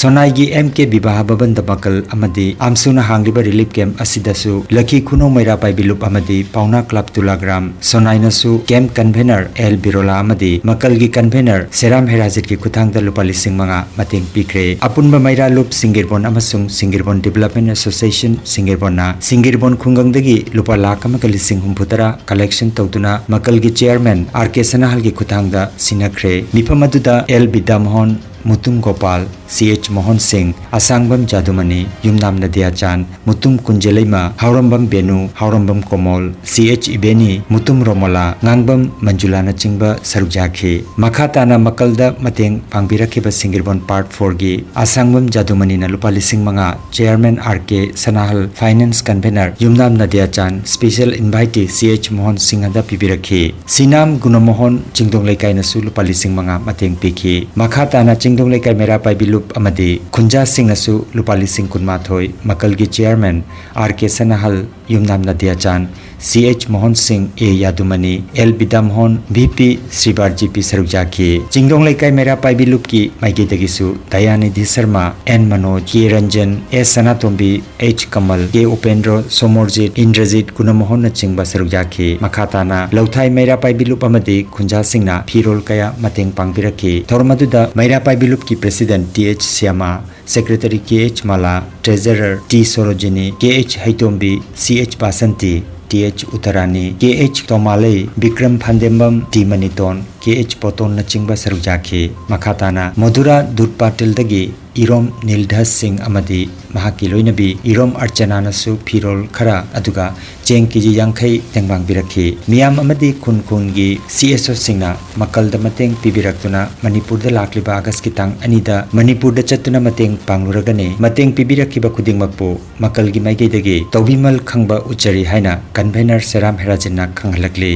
ꯁꯣꯅꯥꯏꯒꯤ ꯑꯦꯝ ꯀꯦ ꯕꯤꯕꯥꯍ ꯚꯕꯟꯗ ꯃꯀꯜ ꯑꯃꯗꯤ ꯑꯝꯁꯨꯅ ꯍꯥꯡꯂꯤꯕ ꯔꯤꯂꯤꯐ ꯀꯦꯝꯞ ꯑꯁꯤꯗꯁꯨ ꯂꯈꯤ ꯈꯨꯅꯧ ꯃꯩꯔꯥ ꯄꯥꯏꯕꯤ ꯂꯨꯞ ꯑꯃꯗꯤ ꯄꯥꯎꯅꯥ ꯀ꯭ꯂꯕ ꯇꯨꯂꯥꯒ꯭ꯔꯥꯝ ꯁꯣꯅꯥꯏꯅꯁꯨ ꯀꯦꯝꯞ ꯀꯟꯚꯦꯅꯔ ꯑꯦꯜ ꯕꯤꯔꯣꯂꯥ ꯑꯃꯗꯤ ꯃꯀꯜꯒꯤ ꯀꯟꯚꯦꯅꯔ ꯁꯦꯔꯥꯝ ꯍꯦꯔꯥꯖꯤꯠꯀꯤ ꯈꯨꯠꯊꯥꯡꯗ ꯂꯨꯄꯥ ꯂꯤꯁꯤꯡ ꯃꯉꯥ ꯃꯇꯦꯡ ꯄꯤꯈ꯭ꯔꯦ꯫ ꯑꯄꯨꯟꯕ ꯃꯩꯔꯥ ꯂꯨꯞ ꯁꯤꯡꯒꯤꯔꯕꯣꯟ ꯑꯃꯁꯨꯡ ꯁꯤꯡꯒꯤꯔꯕꯣꯟ ꯗꯤꯕꯦꯂꯞꯃꯦꯟ ꯑꯦꯁꯣꯁꯤꯌꯦꯁꯟ ꯁꯤꯡꯒꯤꯔꯕꯣꯟꯅ ꯁꯤꯡꯒꯤꯔꯕꯣꯟ ꯈꯨꯡꯒꯪꯗꯒꯤ ꯂꯨꯄꯥ ꯂꯥꯈ ꯑꯃꯒ ꯂꯤꯁꯤꯡ ꯍꯨꯝꯐꯨ ꯇꯔꯥ ꯀꯂꯦꯛꯁꯟ ꯇꯧꯗꯨꯅ ꯃꯀꯜꯒꯤ ꯆꯤꯌꯔꯃꯦꯟ ꯑꯥꯔ ꯀꯦ ꯁꯅꯥꯍꯜꯒꯤ ꯈꯨꯠꯊꯥꯡꯗ ꯁꯤꯟꯅꯈ꯭ꯔꯦ꯫ ꯃꯤꯐꯝ ꯑꯗꯨꯗ ꯑꯦꯜ ꯕꯤꯗ꯭ꯌꯥꯃꯣꯍꯟ, ꯃꯨꯇꯨꯝ ꯒꯣꯄꯥꯜ, ꯁꯤ ꯑꯩꯆ ꯃꯣꯍꯟ ꯁꯤꯡ, ꯑꯁꯥꯡꯕꯝ ꯖꯥꯗꯨꯃꯅꯤ, ꯌꯨꯝꯅꯥꯝ ꯅꯗꯤꯌꯥꯆꯥꯟ, ꯃꯨꯇꯨꯝ ꯀꯨꯟꯖꯦꯂꯩꯃ, ꯍꯥꯎꯔꯝꯕꯝ ꯕꯦꯅꯨ, ꯍꯥꯎꯔꯝꯕꯝ ꯀꯣꯃꯣꯜ, ꯁꯤ ꯑꯩꯆ ꯏꯕꯦꯅꯤ, ꯃꯨꯇꯨꯝ ꯔꯣꯃꯣꯂꯥ, ꯉꯥꯡꯕꯝ ꯃꯟꯖꯨꯂꯥꯅꯆꯤꯡꯕ ꯁꯔꯨꯛ ꯌꯥꯈꯤ꯫ ꯃꯈꯥ ꯇꯥꯅ ꯃꯀꯜꯗ ꯃꯇꯦꯡ ꯄꯥꯡꯕꯤꯔꯛꯈꯤꯕ ꯁꯤꯡꯒꯤꯔꯕꯣꯟ ꯄꯥꯔꯠ ꯐꯣꯔꯒꯤ ꯑꯁꯥꯡꯕꯝ ꯖꯥꯗꯨꯃꯅꯤꯅ ꯂꯨꯄꯥ ꯂꯤꯁꯤꯡ ꯃꯉꯥ, ꯆꯤꯌꯔꯃꯦꯟ ꯑꯥꯔ ꯀꯦ ꯁꯅꯥꯍꯜ, ꯐꯥꯏꯅꯥꯟꯁ ꯀꯟꯚꯦꯅꯔ ꯌꯨꯝꯅꯥꯝ ꯅꯗꯤꯌꯥꯆꯥꯟ, ꯁ꯭ꯄꯦꯁꯦꯜ ꯏꯟꯚꯥꯏꯇꯤ ꯁꯤ ꯑꯩꯆ ꯃꯣꯍꯟ ꯁꯤꯡꯍꯗ ꯄꯤꯕꯤꯔꯛꯈꯤ꯫ ꯁꯤꯅꯥꯝ ꯒꯨꯅꯃꯣꯍꯟ ꯆꯤꯡꯗꯣꯡ ꯂꯩꯀꯥꯏꯅꯁꯨ ꯂꯨꯄꯥ ꯂꯤꯁꯤꯡ ꯃꯉꯥ ꯃꯇꯦꯡ ꯄꯤꯈꯤ꯫ ꯃꯈꯥ ꯇꯥꯅ ꯆꯤꯡꯗꯣꯡ ꯂꯩꯀꯥꯏ ꯃꯩꯔꯥ ꯄꯥꯏꯕꯤ ꯂꯨꯞ ꯑꯃꯗꯤ ꯈꯨꯟꯖꯥꯁꯤꯡꯅꯁꯨ ꯂꯨꯄꯥ ꯂꯤꯁꯤꯡ ꯀꯨꯟꯃꯥꯊꯣꯏ, ꯃꯀꯜꯒꯤ ꯆꯤꯌꯔꯃꯦꯟ ꯑꯥꯔ ꯀꯦ ꯁꯅꯥꯍꯜ, ꯌꯨꯝꯅꯥꯝ ꯅꯗꯤꯌꯥꯆꯥꯟ, ꯁꯤ H Mohan Singh, A Yadumani, L Bidyamohan, V P Sribar G P ꯁꯔꯨꯛ ꯌꯥꯈꯤ꯫ ꯆꯤꯡꯗꯣꯡ ꯂꯩꯀꯥꯏ ꯃꯩꯔꯥ ꯄꯥꯏꯕꯤ ꯂꯨꯞꯀꯤ ꯃꯥꯏꯀꯩꯗꯒꯤꯁꯨ Dayanidhi Sharma, N Manoj, K Ranjan, S Sanatombi, H Kamal, K Upendro, Somorjit, Indrajit ꯒꯨꯅꯃꯣꯍꯟꯅꯆꯤꯡꯕ ꯁꯔꯨꯛ ꯌꯥꯈꯤ꯫ ꯃꯈꯥ ꯇꯥꯅ ꯂꯧꯊꯥꯏ ꯃꯩꯔꯥ ꯄꯥꯏꯕꯤ ꯂꯨꯞ ꯑꯃꯗꯤ ꯈꯨꯟꯖꯥꯁꯤꯡꯅ ꯐꯤꯔꯣꯜ ꯀꯌꯥ ꯃꯇꯦꯡ ꯄꯥꯡꯕꯤꯔꯛꯈꯤ꯫ ꯊꯧꯔꯝ ꯑꯗꯨꯗ ꯃꯩꯔꯥ ꯄꯥꯏꯕꯤ ꯂꯨꯞꯀꯤ president T H Shyama, Secretary K H Mala, Treasurer T Sorojini, K H Haitombi, C H Basanti, T H Uttarani, K H Tomalei, Bikram Phandembam, T Maniton, K H ꯄꯣꯇꯣꯟꯅꯆꯤꯡꯕ ꯁꯔꯨꯛ ꯌꯥꯈꯤ꯫ ꯃꯈꯥ ꯇꯥꯅ ꯃꯗꯨꯔꯥ ꯗꯨꯠ ꯄꯥꯇꯤꯜꯗꯒꯤ ꯏꯔꯣꯝ ꯅꯤꯜꯙꯁ ꯁꯤꯡ ꯑꯃꯗꯤ ꯃꯍꯥꯛꯀꯤ ꯂꯣꯏꯅꯕꯤ ꯏꯔꯣꯝ ꯑꯔꯆꯅꯥꯅꯁꯨ ꯐꯤꯔꯣꯜ ꯈꯔ, ꯑꯗꯨꯒ ꯆꯦꯡ ꯀꯦꯖꯤ ꯌꯥꯡꯈꯩ ꯇꯦꯡꯕꯥꯡꯕꯤꯔꯛꯈꯤ꯫ ꯃꯤꯌꯥꯝ ꯑꯃꯗꯤ ꯈꯨꯟ ꯈꯨꯟꯒꯤ C S O ꯁꯤꯡꯅ ꯃꯀꯜꯗ ꯃꯇꯦꯡ ꯄꯤꯕꯤꯔꯛꯇꯨꯅ ꯃꯅꯤꯄꯨꯔꯗ ꯂꯥꯛꯂꯤꯕ ꯑꯥꯒꯁꯀꯤ ꯇꯥꯡ ꯑꯅꯤꯗ ꯃꯅꯤꯄꯨꯔꯗ ꯆꯠꯇꯨꯅ ꯃꯇꯦꯡ ꯄꯥꯡꯂꯨꯔꯒꯅꯤ꯫ ꯃꯇꯦꯡ ꯄꯤꯕꯤꯔꯛꯈꯤꯕ ꯈꯨꯗꯤꯡꯃꯛꯄꯨ ꯃꯀꯜꯒꯤ ꯃꯥꯏꯀꯩꯗꯒꯤ ꯇꯧꯕꯤꯃꯜ ꯈꯪꯕ ꯎꯠꯆꯔꯤ ꯍꯥꯏꯅ convener ꯁꯦꯔꯥꯝ ꯍꯦꯔꯥꯖꯤꯟꯅ ꯈꯪꯍꯜꯂꯛꯂꯤ꯫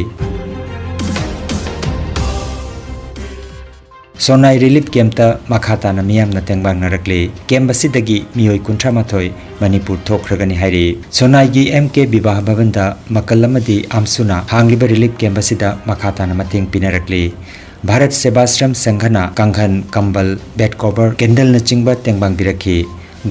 ꯁꯣꯅꯥꯏ relief camp ꯇ ꯃꯈꯥ ꯇꯥꯅ ꯃꯤꯌꯥꯝꯅ ꯇꯦꯡꯕꯥꯡꯅꯔꯛꯂꯤ꯫ Camp ꯑꯁꯤꯗꯒꯤ ꯃꯤꯑꯣꯏ ꯀꯨꯟꯊ꯭ꯔꯥ ꯃꯥꯊꯣꯏ ꯃꯅꯤꯄꯨꯔ ꯊꯣꯛꯈ꯭ꯔꯒꯅꯤ ꯍꯥꯏꯔꯤ꯫ ꯁꯣꯅꯥꯏꯒꯤ M K ꯕꯤꯕꯥꯍ ꯚꯕꯟꯗ ꯃꯀꯜ ꯑꯃꯗꯤ ꯑꯝꯁꯨꯅ ꯍꯥꯡꯂꯤꯕ relief camp ꯑꯁꯤꯗ ꯃꯈꯥ ꯇꯥꯅ ꯃꯇꯦꯡ ꯄꯤꯅꯔꯛꯂꯤ꯫ ꯚꯥꯔꯠ ꯁꯦꯕꯥꯁ꯭ꯔꯝ ꯁꯪꯘꯅ ꯀꯥꯡꯈꯟ, ꯀꯝꯕꯜ, bed cover, candle ꯅꯆꯤꯡꯕ ꯇꯦꯡꯕꯥꯡꯕꯤꯔꯛꯈꯤ꯫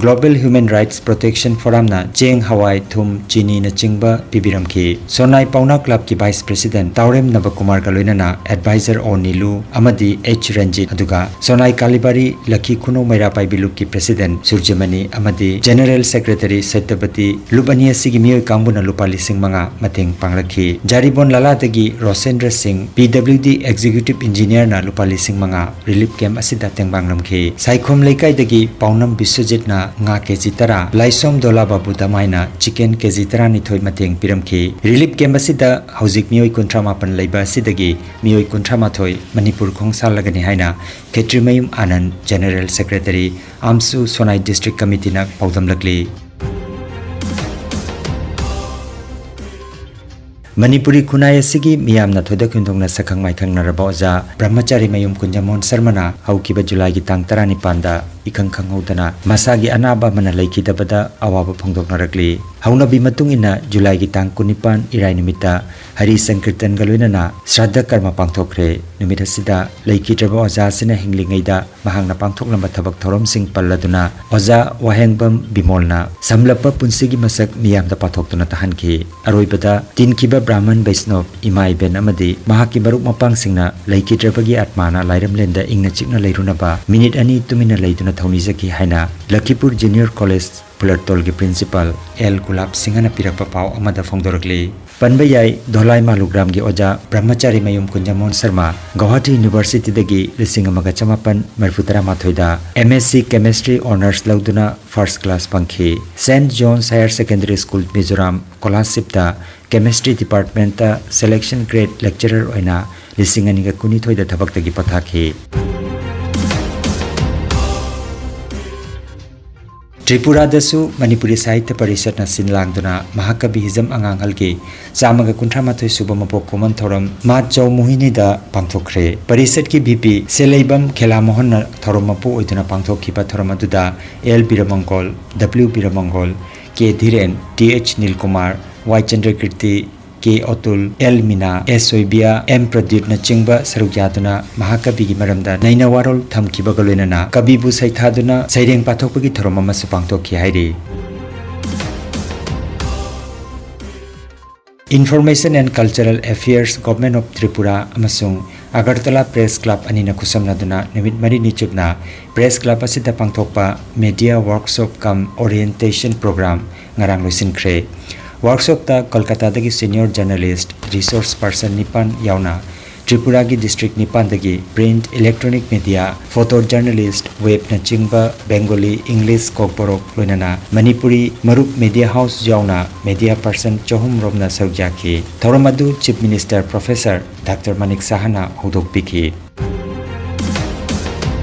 Global Human Rights Protection Forum ꯅ ꯆꯦꯡ, ꯍꯋꯥꯏ, ꯊꯨꯝ, ꯆꯤꯅꯤꯅꯆꯤꯡꯕ ꯄꯤꯕꯤꯔꯝꯈꯤ꯫ ꯁꯣꯅꯥꯏ ꯄꯥꯎꯅꯥ club ꯀꯤ vice president ꯇꯥꯎꯔꯦꯝ ꯅꯕꯀꯨꯃꯥꯔꯒ ꯂꯣꯏꯅꯅ advisor ꯑꯣ ꯅꯤꯂꯨ ꯑꯃꯗꯤ H ꯔꯟꯖꯤꯠ, ꯑꯗꯨꯒ ꯁꯣꯅꯥꯏ ꯀꯥꯂꯤꯕꯥꯔꯤ ꯂꯛꯈꯤ ꯈꯨꯅꯧ ꯃꯩꯔꯥ ꯄꯥꯏꯕꯤ ꯂꯨꯞꯀꯤ president ꯁꯨꯔꯖꯃꯅꯤ ꯑꯃꯗꯤ general secretary ꯁꯇ꯭ꯌꯕꯇꯤ, ꯂꯨꯞ ꯑꯅꯤ ꯑꯁꯤꯒꯤ ꯃꯤꯑꯣꯏ ꯀꯥꯡꯕꯨꯅ ꯂꯨꯄꯥ ꯂꯤꯁꯤꯡ ꯃꯉꯥ ꯃꯇꯦꯡ ꯄꯥꯡꯂꯛꯈꯤ꯫ ꯖꯥꯔꯤꯕꯣꯟ ꯂꯥꯂꯥꯗꯒꯤ ꯔꯣꯁꯦꯟꯗ꯭ꯔ ꯁꯤꯡ, P W D executive engineer ꯅ ꯂꯨꯄꯥ ꯂꯤꯁꯤꯡ ꯃꯉꯥ relief camp ꯑꯁꯤꯗ ꯇꯦꯡꯕꯥꯡꯂꯝꯈꯤ꯫ ꯁꯥꯏꯈꯣꯝ ꯂꯩꯀꯥꯏꯗꯒꯤ ꯄꯥꯎꯅꯝ ꯕꯤꯁ꯭ꯋꯖꯤꯠꯅ ꯉꯥ ꯀꯦꯖꯤ ꯇꯔꯥ, ꯂꯥꯏꯁꯣꯝ ꯗꯣꯂꯥ ꯕꯥꯕꯨ ꯗꯃꯥꯏꯅ chicken ꯀꯦꯖꯤ ꯇꯔꯥꯅꯤꯊꯣꯏ ꯃꯇꯦꯡ ꯄꯤꯔꯝꯈꯤ꯫ Relief camp ꯑꯁꯤꯗ ꯍꯧꯖꯤꯛ ꯃꯤꯑꯣꯏ ꯀꯨꯟꯊ꯭ꯔꯥ ꯃꯥꯄꯟ ꯂꯩꯕ ꯑꯁꯤꯗꯒꯤ ꯃꯤꯑꯣꯏ ꯀꯨꯟꯊ꯭ꯔꯥ ꯃꯥꯊꯣꯏ ꯃꯅꯤꯄꯨꯔ ꯈꯣꯡꯁꯥꯜꯂꯒꯅꯤ ꯍꯥꯏꯅ ꯈꯦꯇ꯭ꯔꯤꯃꯌꯨꯝ ꯑꯥꯅꯟ, general secretary, ꯑꯝꯁꯨ ꯁꯣꯅꯥꯏ district committee ꯅ ꯄꯥꯎꯗꯝꯂꯛꯂꯤ꯫ ꯃꯅꯤꯄꯨꯔꯤ ꯈꯨꯟꯅꯥꯏ ꯑꯁꯤꯒꯤ ꯃꯤꯌꯥꯝꯅ ꯊꯣꯏꯗꯣꯛ ꯍꯦꯟꯗꯣꯛꯅ ꯁꯛꯈꯪ ꯃꯥꯏꯈꯪꯅꯔꯕ ꯑꯣꯖꯥ ꯕ꯭ꯔꯍ꯭ꯃꯆꯥꯔꯤ ꯃꯌꯨꯝ ꯀꯨꯟꯖꯃꯣꯍꯟ ꯁꯔꯃꯅ ꯍꯧꯈꯤꯕ ꯖꯨꯂꯥꯏꯒꯤ ꯇꯥꯡ ꯇꯔꯥꯅꯤꯄꯥꯟꯗ ꯏꯈꯪ ꯈꯪꯍꯧꯗꯅ ꯃꯁꯥꯒꯤ ꯑꯅꯥꯕ ꯑꯃꯅ ꯂꯩꯈꯤꯗꯕꯗ ꯑꯋꯥꯕ ꯐꯣꯡꯗꯣꯛꯅꯔꯛꯂꯤ꯫ ꯍꯧꯅꯕꯤ ꯃꯇꯨꯡ ꯏꯟꯅ ꯖꯨꯂꯥꯏꯒꯤ ꯇꯥꯡ ꯀꯨꯟꯅꯤꯄꯥꯟ ꯏꯔꯥꯏ ꯅꯨꯃꯤꯠꯇ ꯍꯔꯤ ꯁꯪꯀꯤꯔꯇꯟꯒ ꯂꯣꯏꯅꯅ ꯁ꯭ꯔꯥꯗꯙ ꯀꯔꯃ ꯄꯥꯡꯊꯣꯛꯈ꯭ꯔꯦ꯫ ꯅꯨꯃꯤꯠ ꯑꯁꯤꯗ ꯂꯩꯈꯤꯗ꯭ꯔꯕ ꯑꯣꯖꯥ ꯑꯁꯤꯅ ꯍꯤꯡꯂꯤꯉꯩꯗ ꯃꯍꯥꯛꯅ ꯄꯥꯡꯊꯣꯛꯂꯝꯕ ꯊꯕꯛ ꯊꯧꯔꯝꯁꯤꯡ ꯄꯜꯂꯗꯨꯅ ꯑꯣꯖꯥ ꯋꯥꯍꯦꯡꯕꯝ ꯕꯤꯃꯣꯜꯅ ꯁꯝꯂꯞꯄ ꯄꯨꯟꯁꯤꯒꯤ ꯃꯁꯛ ꯃꯤꯌꯥꯝꯗ ꯄꯥꯊꯣꯛꯇꯨꯅ ꯇꯥꯍꯟꯈꯤ꯫ ꯑꯔꯣꯏꯕꯗ ꯇꯤꯟꯈꯤꯕ ꯕ꯭ꯔꯥꯍꯃꯟ ꯕꯩꯁꯅꯣꯞ, ꯏꯃꯥ ꯏꯕꯦꯟ ꯑꯃꯗꯤ ꯃꯍꯥꯛꯀꯤ ꯃꯔꯨꯞ ꯃꯄꯥꯡꯁꯤꯡꯅ ꯂꯩꯈꯤꯗ꯭ꯔꯕꯒꯤ ꯑꯥꯠꯃꯥꯅ ꯂꯥꯏꯔꯝꯂꯦꯟꯗ ꯏꯪꯅ ꯆꯤꯛꯅ ꯂꯩꯔꯨꯅꯕ ꯃꯤꯅꯤꯠ ꯑꯅꯤ ꯇꯨꯃꯤꯟꯅ ꯂꯩꯗꯨꯅ ꯊꯧꯅꯤꯖꯈꯤ ꯍꯥꯏꯅ ꯂꯈꯤꯄꯨꯔ ꯖꯨꯅꯤꯌꯔ ꯀꯣꯂꯦꯖ ꯐꯨꯂꯔꯇꯣꯜꯒꯤ ꯄ꯭ꯔꯤꯟꯁꯤꯄꯥꯜ ꯑꯦꯜ ꯒꯨꯂꯥꯞ ꯁꯤꯡꯍꯅ ꯄꯤꯔꯛꯄ ꯄꯥꯎ ꯑꯃꯗ ꯐꯣꯡꯗꯣꯔꯛꯂꯤ꯫ ꯄꯟꯕ ꯌꯥꯏ, ꯙꯣꯂꯥꯏ ꯃꯥꯂꯨꯒ꯭ꯔꯥꯝꯒꯤ ꯑꯣꯖꯥ ꯕ꯭ꯔꯍꯃꯆꯥꯔꯤ ꯃꯌꯨꯝ ꯀꯨꯟꯖꯃꯣꯍꯟ ꯁꯔꯃ ꯒꯧꯍꯥꯇꯤ ꯌꯨꯅꯤꯚꯔꯁꯤꯇꯤꯗꯒꯤ ꯂꯤꯁꯤꯡ ꯑꯃꯒ ꯆꯃꯥꯄꯟ ꯃꯔꯤꯐꯨ ꯇꯔꯥꯃꯥꯊꯣꯏꯗ M S C Chemistry Honours ꯂꯧꯗꯨꯅ first class ꯐꯪꯈꯤ꯫ Saint John's Higher Secondary School Mizoram ꯀꯣꯂꯥꯁꯤꯞꯇ Chemistry Departmentꯇ selection grade lecturer ꯑꯣꯏꯅ ꯂꯤꯁꯤꯡ ꯑꯅꯤꯒ ꯀꯨꯟꯅꯤꯊꯣꯏꯗ ꯊꯕꯛꯇꯒꯤ ꯄꯣꯊꯥꯈꯤ꯫ ꯇ꯭ꯔꯤꯄꯨꯔꯥꯗꯁꯨ ꯃꯅꯤꯄꯨꯔꯤ ꯁꯥꯍꯤꯇ꯭ꯌ ꯄꯔꯤꯁꯠꯅ ꯁꯤꯟ ꯂꯥꯡꯗꯨꯅ ꯃꯍꯥꯀꯕꯤ ꯍꯤꯖꯝ ꯑꯉꯥꯡꯍꯜꯒꯤ ꯆꯥꯝꯃꯒ ꯀꯨꯟꯊ꯭ꯔꯥ ꯃꯥꯊꯣꯏ ꯁꯨꯕ ꯃꯄꯣꯛ ꯀꯨꯝꯑꯣꯟ ꯊꯧꯔꯝ ꯃꯥꯔꯆ ꯆꯧ ꯃꯣꯍꯤꯅꯤꯗ ꯄꯥꯡꯊꯣꯛꯈ꯭ꯔꯦ꯫ ꯄꯔꯤꯁꯠꯀꯤ V P ꯁꯦꯂꯩꯕꯝ ꯈꯦꯂꯥ ꯃꯣꯍꯟꯅ ꯊꯧꯔꯝ ꯃꯄꯨ ꯑꯣꯏꯗꯨꯅ ꯄꯥꯡꯊꯣꯛꯈꯤꯕ ꯊꯧꯔꯝ ꯑꯗꯨꯗ L ꯕꯤꯔꯃꯪꯒꯣꯜ, W ꯕꯤꯔꯃꯪꯒꯣꯜ, K ꯙꯤꯔꯦꯟ, T H ꯅꯤꯜꯀꯨꯃꯥꯔ, Y ꯆꯟꯗ꯭ꯔꯀꯤꯔꯇꯤ, K ꯑꯣꯇꯨꯜ, L ꯃꯤꯅꯥ, S ꯑꯣꯏꯕꯤꯌꯥ, M ꯄ꯭ꯔꯗꯤꯞꯅꯆꯤꯡꯕ ꯁꯔꯨꯛ ꯌꯥꯗꯨꯅ ꯃꯍꯥꯀꯕꯤꯒꯤ ꯃꯔꯝꯗ ꯅꯩꯅ ꯋꯥꯔꯣꯜ ꯊꯝꯈꯤꯕꯒ ꯂꯣꯏꯅꯅ ꯀꯕꯤꯕꯨ ꯁꯩꯊꯥꯗꯨꯅ ꯁꯩꯔꯦꯡ ꯄꯥꯊꯣꯛꯄꯒꯤ ꯊꯧꯔꯝ ꯑꯃꯁꯨ ꯄꯥꯡꯊꯣꯛꯈꯤ ꯍꯥꯏꯔꯤ꯫ Information and Cultural Affairs, Government of Tripura ꯑꯃꯁꯨꯡ ꯑꯒꯔꯇꯂꯥ Press Club ꯑꯅꯤꯅ ꯈꯨꯠꯁꯝꯅꯗꯨꯅ ꯅꯨꯃꯤꯠ ꯃꯔꯤꯅꯤ ꯆꯨꯞꯅ Press Club ꯑꯁꯤꯗ ꯄꯥꯡꯊꯣꯛꯄ Media Workshop cum Orientation Program ꯉꯔꯥꯡ ꯂꯣꯏꯁꯤꯟꯈ꯭ꯔꯦ꯫ Workshopꯇ ꯀꯣꯜꯀꯇꯥꯗꯒꯤ senior journalist, resource person ꯅꯤꯄꯥꯟ ꯌꯥꯎꯅ ꯇ꯭ꯔꯤꯄꯨꯔꯥꯒꯤ district ꯅꯤꯄꯥꯟꯗꯒꯤ print, electronic media, photo journalist, webꯅꯆꯤꯡꯕ Bengali, English, ꯀꯣꯛꯕꯣꯔꯣꯛ ꯂꯣꯏꯅꯅ ꯃꯅꯤꯄꯨꯔꯤ ꯃꯔꯨꯞ media house ꯌꯥꯎꯅ media person ꯆꯍꯨꯝ ꯔꯣꯝꯅ ꯁꯔꯨꯛ ꯌꯥꯈꯤ꯫ ꯊꯧꯔꯝ ꯑꯗꯨ Chief Minister Professor Doctor Manik ꯁꯍꯥꯅ ꯍꯧꯗꯣꯛꯄꯤꯈꯤ꯫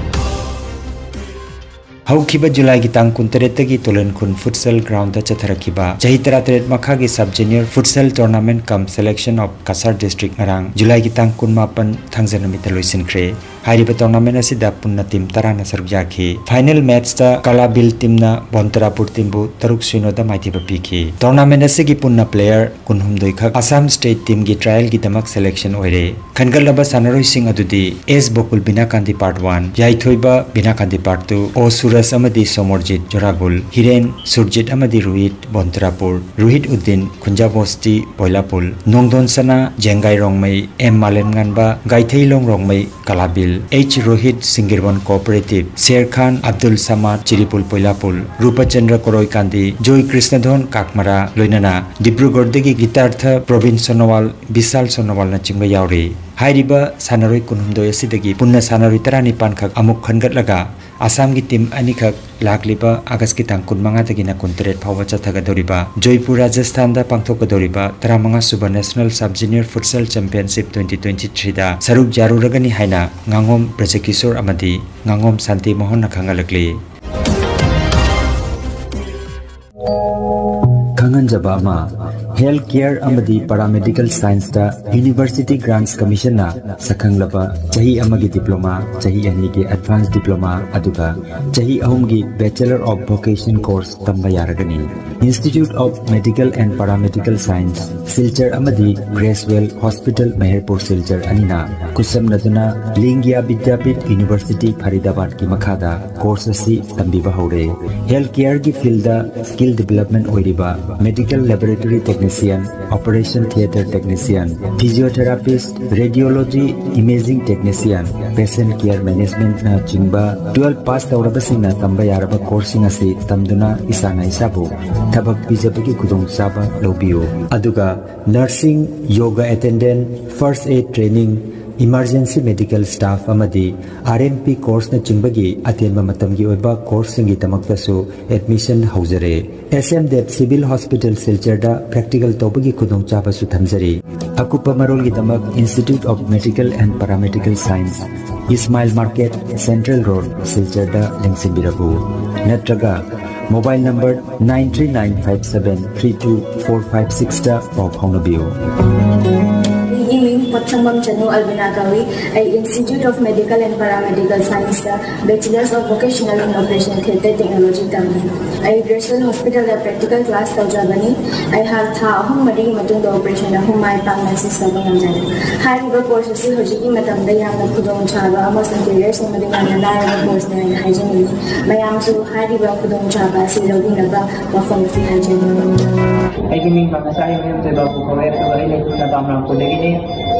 ꯍꯧꯈꯤꯕ ꯖꯨꯂꯥꯏꯒꯤ ꯇꯥꯡ ꯀꯨꯟꯇꯔꯦꯠꯇꯒꯤ ꯇꯣꯂꯦꯟꯈꯨꯟ futsal groundꯗ ꯆꯠꯊꯔꯛꯈꯤꯕ ꯆꯍꯤ ꯇꯔꯥꯇꯔꯦꯠ ꯃꯈꯥꯒꯤ sub junior futsal tournament cum selection of Cachar district ꯉꯔꯥꯡ ꯖꯨꯂꯥꯏꯒꯤ ꯇꯥꯡ ꯀꯨꯟꯃꯥꯄꯟ ꯊꯥꯡꯖ ꯅꯨꯃꯤꯠꯇ ꯂꯣꯏꯁꯤꯟꯈ꯭ꯔꯦ꯫ ꯍꯥꯏꯔꯤꯕ tournament ꯑꯁꯤꯗ ꯄꯨꯟꯅ team ꯇꯔꯥꯅ ꯁꯔꯨꯛ ꯌꯥꯈꯤ꯫ Final matchꯇ ꯀꯂꯥꯕꯤꯜ teamꯅ ꯕꯣꯟꯇꯔꯥꯄꯨꯔ teamꯕꯨ ꯇꯔꯨꯛ ꯁꯤꯅꯣꯗ ꯃꯥꯏꯊꯤꯕ ꯄꯤꯈꯤ꯫ Tournament ꯑꯁꯤꯒꯤ ꯄꯨꯟꯅ player ꯀꯨꯟꯍꯨꯝꯗꯣꯏ ꯈꯛ Assam state teamꯒꯤ trialꯒꯤꯗꯃꯛ selection ꯑꯣꯏꯔꯦ꯫ ꯈꯟꯒꯠꯂꯕ ꯁꯥꯟꯅꯔꯣꯏꯁꯤꯡ ꯑꯗꯨꯗꯤ S ꯕꯣꯀꯨꯜ ꯕꯤꯅꯥꯀꯥꯟꯗꯤ part one, ꯌꯥꯏꯊꯣꯏꯕ ꯕꯤꯅꯥꯀꯥꯟꯗꯤ part two, O ꯁꯨꯔꯖ ꯑꯃꯗꯤ ꯁꯣꯃꯣꯔꯖꯤꯠ ꯖꯣꯔꯥꯒꯨꯜ, ꯍꯤꯔꯦꯟ ꯁꯨꯔꯖꯤꯠ ꯑꯃꯗꯤ ꯔꯣꯍꯤꯠ ꯕꯣꯟꯇ꯭ꯔꯥꯄꯨꯔ, ꯔꯣꯍꯤꯠ ꯎꯗꯤꯟ ꯈꯨꯟꯖꯥꯕꯣꯁꯇꯤ ꯕꯣꯏꯂꯥꯄꯨꯜ, ꯅꯣꯡꯗꯣꯟ ꯁꯅꯥ ꯖꯦꯡꯒꯥꯏ Rongmei, M ꯃꯥꯂꯦꯝꯉꯥꯟꯕ ꯒꯥꯏꯊꯩꯂꯣꯡ Rongmei ꯀꯂꯥꯕꯤꯜ, H Rohit Singirwan Cooperative, Sher Khan Abdul Samad Chiripul Poilapul, Rupachandra Koroikandi, Joy Krishnadhon Kakmara, ꯂꯣꯏꯅꯅ ꯗꯤꯕ꯭ꯔꯨꯒꯔꯗꯒꯤ ꯒꯤꯇꯥꯔꯊ ꯄ꯭ꯔꯣꯕꯤꯟ ꯁꯣꯅꯣꯋꯥꯜ, ꯕꯤꯁꯥꯜ ꯁꯣꯅꯣꯋꯥꯜꯅꯆꯤꯡꯕ ꯌꯥꯎꯔꯤ꯫ ꯍꯥꯏꯔꯤꯕ ꯁꯥꯟꯅꯔꯣꯏ ꯀꯨꯟꯍꯨꯝꯗꯣꯏ ꯑꯁꯤꯗꯒꯤ ꯄꯨꯟꯅ ꯁꯥꯟꯅꯔꯣꯏ ꯇꯔꯥꯅꯤꯄꯥꯟ ꯈꯛ ꯑꯃꯨꯛ ꯈꯟꯒꯠꯂꯒ ꯑꯁꯥꯝꯒꯤ ꯇꯤꯝ ꯑꯅꯤꯈꯛ ꯂꯥꯛꯂꯤꯕ ꯑꯥꯒꯁꯀꯤ ꯇꯥꯡ ꯀꯨꯟꯃꯉꯥꯗꯒꯤꯅ ꯀꯨꯟꯇꯔꯦꯠ ꯐꯥꯎꯕ ꯆꯠꯊꯒꯗꯧꯔꯤꯕ ꯖꯣꯏꯄꯨꯔ, ꯔꯥꯖꯁꯊꯥꯟꯗ ꯄꯥꯡꯊꯣꯛꯀꯗꯧꯔꯤꯕ ꯇꯔꯥꯃꯉꯥ ꯁꯨꯕ National Sub Junior Futsal Championship twenty twenty-threeꯗ ꯁꯔꯨꯛ ꯌꯥꯔꯨꯔꯒꯅꯤ ꯍꯥꯏꯅ ꯉꯥꯉꯣꯝ ꯕ꯭ꯔꯖꯀꯤꯁꯣꯔ ꯑꯃꯗꯤ ꯉꯥꯉꯣꯝ ꯁꯥꯟꯇꯤ ꯃꯣꯍꯟꯅ ꯈꯪꯍꯜꯂꯛꯂꯤ꯫ ꯈꯪꯍꯟꯖꯕ ꯑꯃ, ꯍꯦꯜꯊ ꯀꯦꯌꯔ ꯑꯃꯗꯤ ꯄꯦꯔꯥꯃꯦꯗꯤꯀꯦꯜ ꯁꯥꯏꯟꯁꯇ ꯌꯨꯅꯤꯚꯔꯁꯤꯇꯤ ꯒ꯭ꯔꯥꯟꯠꯁ ꯀꯃꯤꯁꯟꯅ ꯁꯛꯈꯪꯂꯕ ꯆꯍꯤ ꯑꯃꯒꯤ ꯗꯤꯄ꯭ꯂꯣꯃꯥ, ꯆꯍꯤ ꯑꯅꯤꯒꯤ ꯑꯦꯗꯚꯥꯟꯁ ꯗꯤꯄ꯭ꯂꯣꯃꯥ, ꯑꯗꯨꯒ ꯆꯍꯤ ꯑꯍꯨꯝꯒꯤ Bachelor of Vocation course ꯇꯝꯕ ꯌꯥꯔꯒꯅꯤ꯫ Institute of Medical and Paramedical Science, Silchar ꯑꯃꯗꯤ ꯒ꯭ꯔꯦꯁꯋꯦꯜ ꯍꯣꯁꯄꯤꯇꯥꯜ ꯃꯦꯍꯔꯄꯨꯔ ꯁꯤꯜꯆꯔ ꯑꯅꯤꯅ ꯈꯨꯠꯁꯝꯅꯗꯨꯅ ꯂꯤꯡꯒ꯭ꯌꯥ ꯕꯤꯗ꯭ꯌꯥꯄꯤꯊ ꯌꯨꯅꯤꯚꯔꯁꯤꯇꯤ ꯐꯔꯤꯗꯥꯕꯥꯗꯀꯤ ꯃꯈꯥꯗ ꯀꯣꯔꯁ ꯑꯁꯤ ꯇꯝꯕꯤꯕ ꯍꯧꯔꯦ꯫ ꯍꯦꯜꯊ ꯀꯦꯌꯔꯒꯤ ꯐꯤꯜꯗ ꯁ꯭ꯀꯤꯜ ꯗꯤꯚꯦꯂꯞꯃꯦꯟ ꯑꯣꯏꯔꯤꯕ medical laboratory technician, operation theatre technician, physiotherapist, radiology imaging technician, patient care managementꯅ ꯆꯤꯡꯕ ꯇꯨꯋꯦꯜꯐ ꯄꯥꯁ ꯇꯧꯔꯕꯁꯤꯡꯅ ꯇꯝꯕ ꯌꯥꯔꯕ ꯀꯣꯔꯁꯁꯤꯡ ꯑꯁꯤ ꯇꯝꯗꯨꯅ ꯏꯁꯥꯅ ꯏꯁꯥꯕꯨ ꯊꯕꯛ ꯄꯤꯖꯕꯒꯤ ꯈꯨꯗꯣꯡꯆꯥꯕ ꯂꯧꯕꯤꯌꯨ꯫ ꯑꯗꯨꯒ nursing, yoga attendant, first aid training, emergency medical staff ꯑꯃꯗꯤ R M P courseꯅꯆꯤꯡꯕꯒꯤ ꯑꯇꯦꯟꯕ ꯃꯇꯝꯒꯤ ꯑꯣꯏꯕ ꯀꯣꯔꯁꯁꯤꯡꯒꯤꯗꯃꯛꯇꯁꯨ ꯑꯦꯗꯃꯤꯁꯟ ꯍꯧꯖꯔꯦ꯫ S M Dev Civil Hospital ꯁꯤꯜꯆꯔꯗ ꯄ꯭ꯔꯦꯛꯇꯤꯀꯦꯜ ꯇꯧꯕꯒꯤ ꯈꯨꯗꯣꯡꯆꯥꯕꯁꯨ ꯊꯝꯖꯔꯤ꯫ ꯑꯀꯨꯞꯄ ꯃꯔꯣꯜꯒꯤꯗꯃꯛ Institute of Medical and Paramedical Science, Ismail market, central road, ꯁꯤꯜꯆꯔꯗ ꯂꯦꯡꯁꯤꯟꯕꯤꯔꯛꯎ, ꯅꯠꯇ꯭ꯔꯒ mobile number nine three nine five seven three two four five sixꯇ ꯄꯥꯎ ꯐꯥꯎꯅꯕꯤꯌꯨ꯫ ꯑꯩꯒꯤ ꯃꯤꯡ ꯄꯣꯠꯁꯪꯕꯝ ꯆꯅꯨ ꯑꯜꯕꯤꯅꯥ ꯀꯧꯏ꯫ ꯑꯩ Institute of Medical and Paramedical Scienceꯇ Bachelors of Vocational in Operation Theatre Technology ꯇꯝꯃꯤ꯫ ꯑꯩ ꯒ꯭ꯔꯦꯁꯋꯦꯜ ꯍꯣꯁꯄꯤꯇꯥꯜꯗ ꯄ꯭ꯔꯦꯛꯇꯤꯀꯦꯜ ꯀ꯭ꯂꯥꯁ ꯇꯧꯖꯕꯅꯤ꯫ ꯑꯩꯍꯥꯛ ꯊꯥ ꯑꯍꯨꯝ ꯃꯔꯤꯒꯤ ꯃꯇꯨꯡꯗ ꯑꯣꯄꯔꯦꯁꯟ ꯑꯍꯨꯝ ꯃꯥꯏ ꯄꯥꯛꯅ ꯁꯤꯁ ꯇꯧꯕ ꯉꯝꯖꯔꯦ꯫ ꯍꯥꯏꯔꯤꯕ ꯀꯣꯔꯁ ꯑꯁꯤ ꯍꯧꯖꯤꯛꯀꯤ ꯃꯇꯝꯗ ꯌꯥꯝꯅ ꯈꯨꯗꯣꯡꯆꯥꯕ ꯑꯃꯁꯨꯡ ꯀꯦꯔꯤꯌꯔ ꯁꯦꯝꯕꯗ ꯌꯥꯝꯅ ꯂꯥꯏꯔꯕ ꯀꯣꯔꯁꯅꯤ ꯍꯥꯏꯅ ꯍꯥꯏꯖꯅꯤꯡꯏ꯫ ꯃꯌꯥꯝꯁꯨ ꯍꯥꯏꯔꯤꯕ ꯈꯨꯗꯣꯡꯆꯥꯕ ꯑꯁꯤ ꯂꯧꯕꯤꯅꯕ ꯋꯥꯐꯝ ꯑꯁꯤ ꯍꯥꯏꯖꯔꯤ꯫ ꯑꯩꯒꯤ ꯃꯤꯡ ꯃꯉꯥꯁꯥꯏ ꯃꯌꯨꯝ ꯊꯣꯏꯕ ꯀꯧꯋꯦ, ꯑꯗꯨꯒ ꯑꯩ ꯂꯩꯐꯝꯅ ꯕꯥꯝꯔꯥꯝꯄꯨꯔꯗꯒꯤꯅꯤ꯫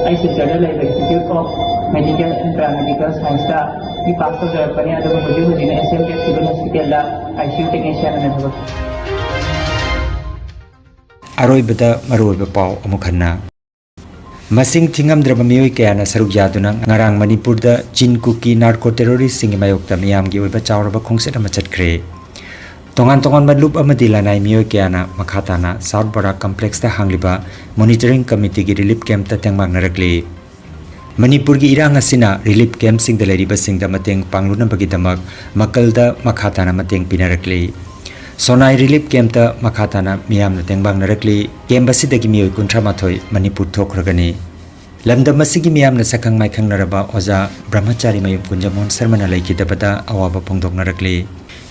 ꯑꯩ ꯁꯤꯜꯆꯔꯗ ꯂꯩꯕ Institute of Medical and Paramedical Scienceꯇ B.Pharm ꯇꯧꯖꯔꯛꯄꯅꯤ, ꯑꯗꯨꯒ ꯍꯧꯖꯤꯛ ꯍꯧꯖꯤꯛꯅ S M K Civil Hospitalꯗ I C U technician ꯑꯣꯏꯅ ꯊꯕꯛ꯫ ꯑꯔꯣꯏꯕꯗ ꯃꯔꯨꯑꯣꯏꯕ ꯄꯥꯎ ꯑꯃꯨꯛ ꯍꯟꯅ꯫ ꯃꯁꯤꯡ ꯊꯤꯉꯝꯗ꯭ꯔꯕ ꯃꯤꯑꯣꯏ ꯀꯌꯥꯅ ꯁꯔꯨꯛ ꯌꯥꯗꯨꯅ ꯉꯔꯥꯡ ꯃꯅꯤꯄꯨꯔꯗ ꯆꯤꯟ ꯀꯨꯀꯤ narco terroristꯁꯤꯡꯒꯤ ꯃꯥꯌꯣꯛꯇ ꯃꯤꯌꯥꯝꯒꯤ ꯑꯣꯏꯕ ꯆꯥꯎꯔꯕ ꯈꯣꯡꯆꯠ ꯑꯃ ꯆꯠꯈ꯭ꯔꯦ꯫ ꯇꯣꯉꯥꯟ ꯇꯣꯉꯥꯟꯕ ꯂꯨꯞ ꯑꯃꯗꯤ ꯂꯅꯥꯏ ꯃꯤꯑꯣꯏ ꯀꯌꯥꯅ ꯃꯈꯥ ꯇꯥꯅ South Barak Complexꯇ ꯍꯥꯡꯂꯤꯕ Monitoring Committeeꯒꯤ relief campꯇ ꯇꯦꯡꯕꯥꯡꯅꯔꯛꯂꯤ꯫ ꯃꯅꯤꯄꯨꯔꯒꯤ ꯏꯔꯥꯡ ꯑꯁꯤꯅ relief campꯁꯤꯡꯗ ꯂꯩꯔꯤꯕꯁꯤꯡꯗ ꯃꯇꯦꯡ ꯄꯥꯡꯂꯨꯅꯕꯒꯤꯗꯃꯛ ꯃꯀꯜꯗ ꯃꯈꯥ ꯇꯥꯅ ꯃꯇꯦꯡ ꯄꯤꯅꯔꯛꯂꯤ꯫ ꯁꯣꯅꯥꯏ relief campꯇ ꯃꯈꯥ ꯇꯥꯅ ꯃꯤꯌꯥꯝꯅ ꯇꯦꯡꯕꯥꯡꯅꯔꯛꯂꯤ꯫ Camp ꯑꯁꯤꯗꯒꯤ ꯃꯤꯑꯣꯏ ꯀꯨꯟꯊ꯭ꯔꯥ ꯃꯥꯊꯣꯏ ꯃꯅꯤꯄꯨꯔ ꯊꯣꯛꯈ꯭ꯔꯒꯅꯤ꯫ ꯂꯝꯗꯝ ꯑꯁꯤꯒꯤ ꯃꯤꯌꯥꯝꯅ ꯁꯛꯈꯪ ꯃꯥꯏꯈꯪꯅꯔꯕ ꯑꯣꯖꯥ ꯕ꯭ꯔꯍ꯭ꯃꯆꯥꯔꯤ ꯃꯌꯨꯝ ꯀꯨꯟꯖꯃꯣꯍꯟ ꯁꯔꯃꯅ ꯂꯩꯈꯤꯗꯕꯗ ꯑꯋꯥꯕ ꯐꯣꯡꯗꯣꯛꯅꯔꯛꯂꯤ꯫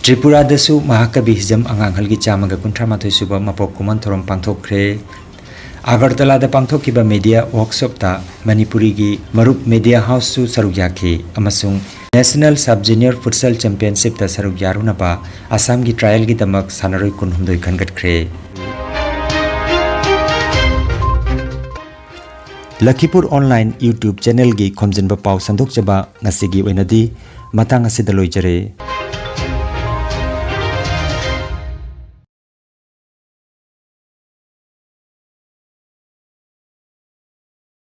ꯇ꯭ꯔꯤꯄꯨꯔꯥꯗꯁꯨ ꯃꯍꯥꯀꯕꯤ ꯍꯤꯖꯝ ꯑꯉꯥꯡꯍꯜꯒꯤ ꯆꯥꯝꯃꯒ ꯀꯨꯟꯊ꯭ꯔꯥ ꯃꯥꯊꯣꯏ ꯁꯨꯕ ꯃꯄꯣꯛ ꯀꯨꯝꯑꯣꯟ ꯊꯧꯔꯝ ꯄꯥꯡꯊꯣꯛꯈ꯭ꯔꯦ꯫ ꯑꯒꯔꯇꯂꯥꯗ ꯄꯥꯡꯊꯣꯛꯈꯤꯕ media workshopꯇ ꯃꯅꯤꯄꯨꯔꯤꯒꯤ ꯃꯔꯨꯞ Media Houseꯁꯨ ꯁꯔꯨꯛ ꯌꯥꯈꯤ ꯑꯃꯁꯨꯡ National Sub Junior Futsal Championshipꯇ ꯁꯔꯨꯛ ꯌꯥꯔꯨꯅꯕ ꯑꯁꯥꯝꯒꯤ trialꯒꯤꯗꯃꯛ ꯁꯥꯟꯅꯔꯣꯏ ꯀꯨꯟꯍꯨꯝꯗꯣꯏ ꯈꯟꯒꯠꯈ꯭ꯔꯦ꯫ ꯂꯈꯤꯄꯨꯔ online YouTube channelꯒꯤ ꯈꯣꯝꯖꯤꯟꯕ ꯄꯥꯎ ꯁꯟꯗꯣꯛꯆꯕ ꯉꯁꯤꯒꯤ ꯑꯣꯏꯅꯗꯤ ꯃꯇꯥꯡ ꯑꯁꯤꯗ ꯂꯣꯏꯖꯔꯦ꯫